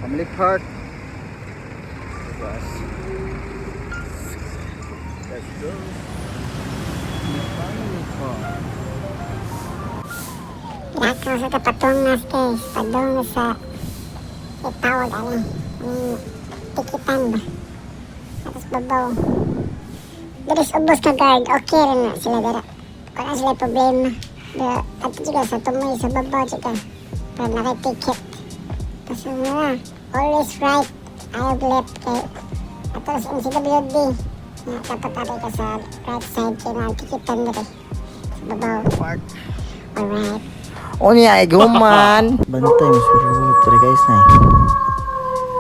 Family Park. Bus. Let's go. Family Park. Lakaw sa tapatungas, guys. Padung sa itawag ani. Ang tikitan ba? Tapos babaw. Diri sa ubos na guard, okay rin na sila dira. Wala sila problema. Pero ato chika sa tumoy sa babaw chika. Pero naka-ticket. Tapos yung mga always right, ayaw left kay ato sa MCWD. Na dapat ari ka sa right side kay mga tikitan diri. Sa babaw. Park. Alright. Unya ay guman. Bantay mo sa diri, guys, na.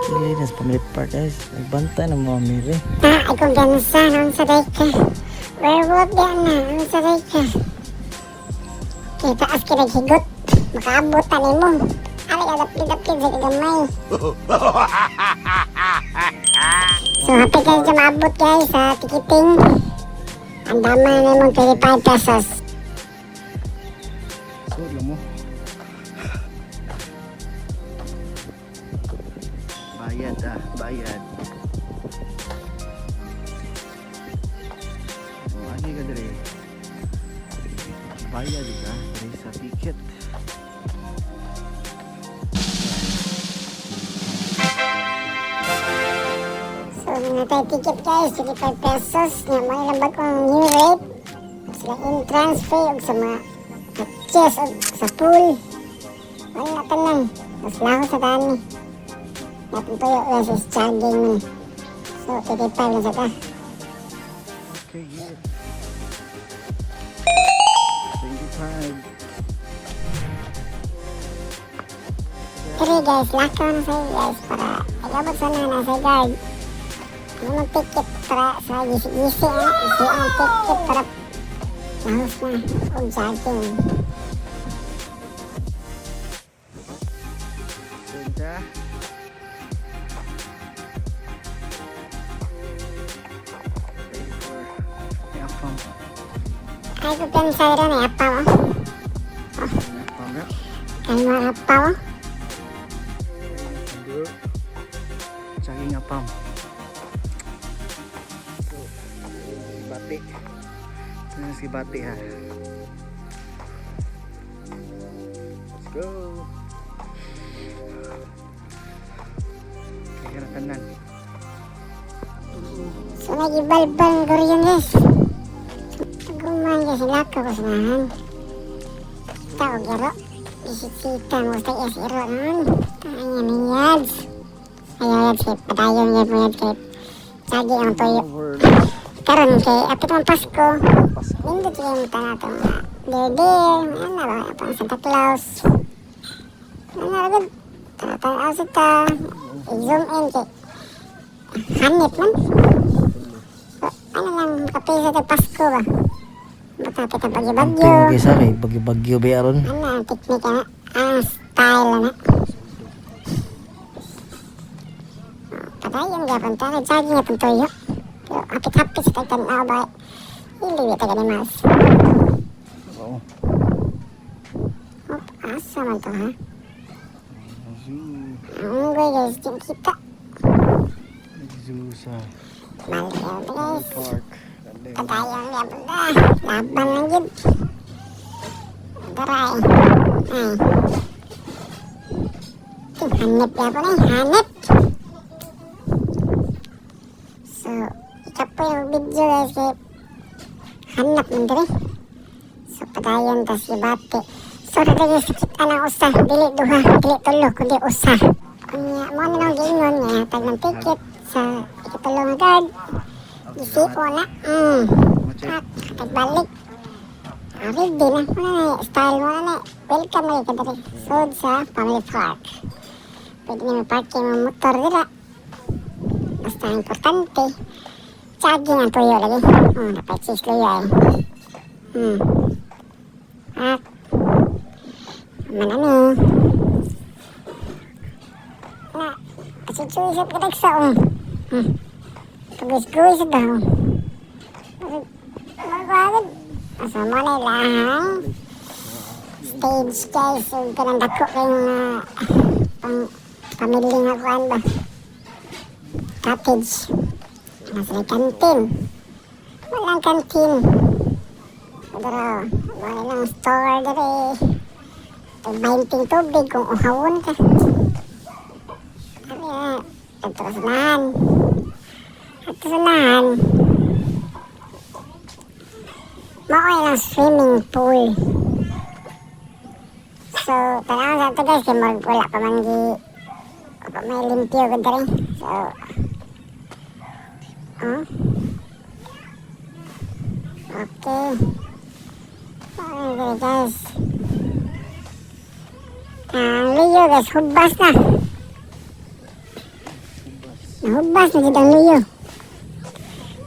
Kili na sa Family Park, guys. Nagbantay na mga miri. Ah, ay kumpiyansa, naunsa day ka. Werewolf di na, unsa day ka. Kay taas ka naghigot, makaabot ta nimo. Ali ka dapit-dapit sa kagamay. So, happy kayo sa maabot, guys, sa ticketing. Ang dama na imong 25 pesos. Sud lang mo. Bayad ah, bayad. Oh, agi ka dire. Bayad ka dire sa ticket. So, natay ticket, guys, 25 pesos. Nga, mo ilang bagong new rate. Sila entrance fee ug sa mga chess ug sa pool. Wala tanan. Mas laho sa dami. Natong tuyo lang sa jogging man. So, 25 lang sa ta. Okay, yeah. 25. Pero guys, lakaw na sa'yo, guys, para pag-abot sa na sa guard. Ano mong ticket para sa gisi-gisi, ano? Gisi ang ticket para lahos na og jogging. 30. May apam. Ay, ko pensa rin eh, apaw. Oh. May apam na. Kaya mga apaw. Oh. Saging apam. So, bati. Ito na si Bati ha. Let's go. Kaya na tanan. So, nagibalbal ng goryon, guys. Guman guys, lakaw ko sa nahan. Kita og iro. Bisitsita mo sa is iro noon. Ay, ni yads. Ayaw yads kay padayon yads mo yads kay sagi ang tuyo. Over. Karon kay apit man Pasko. Pasko. Nindot kay mo tanan mga dear dear, ano ba, pang Santa Claus. Ano na gud? Tanaw sa ta. I-zoom in kay hanip man. So, ano lang, kapisa sa Pasko ba? Matapit ang bagyo-bagyo. Tingin guys ha, kay bagyo-bagyo ba aron? Ano ang technique ana? Ang style ana. Oh, padayon gyapon ta, kay jogging gyapon tuyo. Pero hapit-hapit sa tagtan-aw ba? Hindi ba taga ni Miles? Oo. Hop, asa man to ha? Zoo. Ang unggoy, guys, di kita. Nag-zoo sa Mali guys. park. Padayon gyapon ta. Laban lang gyud. Daray. Ay. Hanip gyapon eh, hanip. So, ikapoy ang video, guys, kay hanap man diri. So, padayon ta si Bati. So, dito guys, kita ng usa, dili duha, dili tulo, kundi usa. Unya, mo na nang giingon nga hatag ng ticket sa ikatulo nga guard. Gisipo na. Check. At, hatag balik. Ah, ready na. Wala na style mo na na. Welcome na ka diri. Sud sa Family Park. Pwede na parking ang motor dira. Basta ang importante, jogging ang tuyo lagi. Oh, napay cheese luya eh. At, man ani. Na, kasi sa kadagsa oh. Pagis-guis sa daw. Magwagad. Asa mo na ilahang stage, guys. Yung kanang dako kayong pang Family nga kuan ba? Cottage. Nasa may canteen. Walang canteen. Pero, wala lang store diri. May 20 tubig kung uhawon ka. Sabi na, ito sa unahan. Ito sa unahan. Mao lang swimming pool. So, tanaw sa ito guys, kay wala pa man gi wala pa may limpyo ko diri. So, oh. Okay. Okay diri guys. Ang liyo guys, hubas na. Nahubas na gid ang liyo.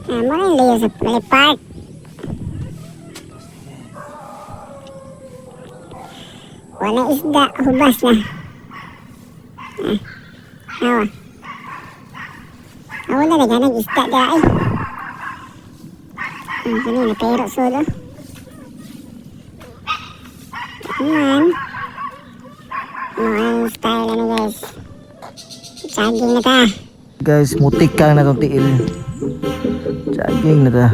Ah, mo na liyo sa Family Park. Wala isda, hubas na. Ah, awa. Awa na rin, nag isda dira ay. Ang kani, napero sulo. Man. Mga style ano guys. Jogging na ta. Guys, mutik kang na tong tiil. Jogging na ta.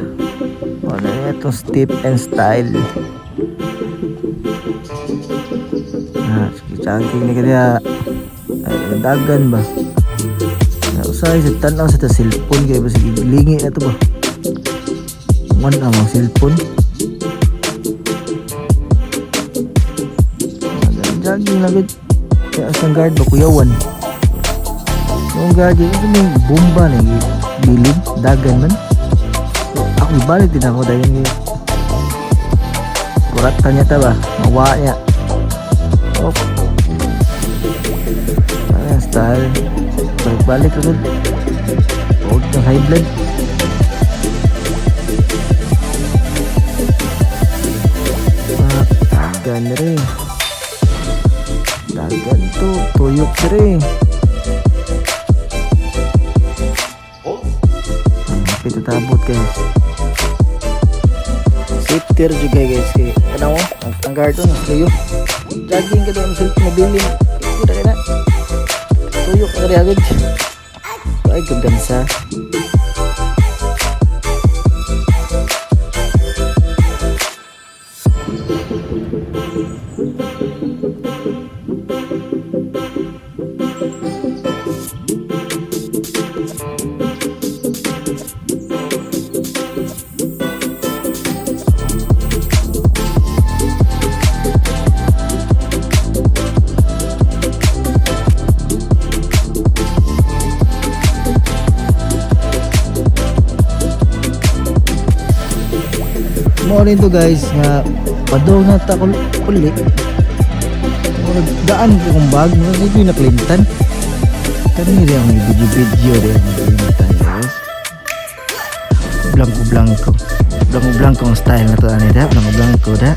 Wala na itong step and style. Ah, sige, jogging na kaya. Ay, dagan ba? Usahay sa tanaw sa ta cellphone kay ba sige lingi na to ba? One ang mga cellphone. Jogging na gud. Kaya sa guard ba kuyawan? Yung guard yung may bomba na bilid dagan man. So, ako ibalik din ako dahil yung kuratan niya ta ba? Mawa niya. Oh. Ayan, style. Balik-balik agad. Huwag ng high blood. Ah, dagan na rin. Dagan to. Tuyok na rin. Pitatabot guys. Safety rin juga guys. Kay, ano mo? Ang guard to, luyo. Jogging ka doon, cellphone mabilin. Kita ka na. Tuyok ka rin agad. Ay, kumpiyansa. Mo rin to guys nga padong na ta uli. Murag daan ko kong bag mo dito yung naklimtan. Kani rin ang video-video rin ang naklimtan guys. Blanco blanco. Blanco blanco ang style na to ani da, blanco blanco da.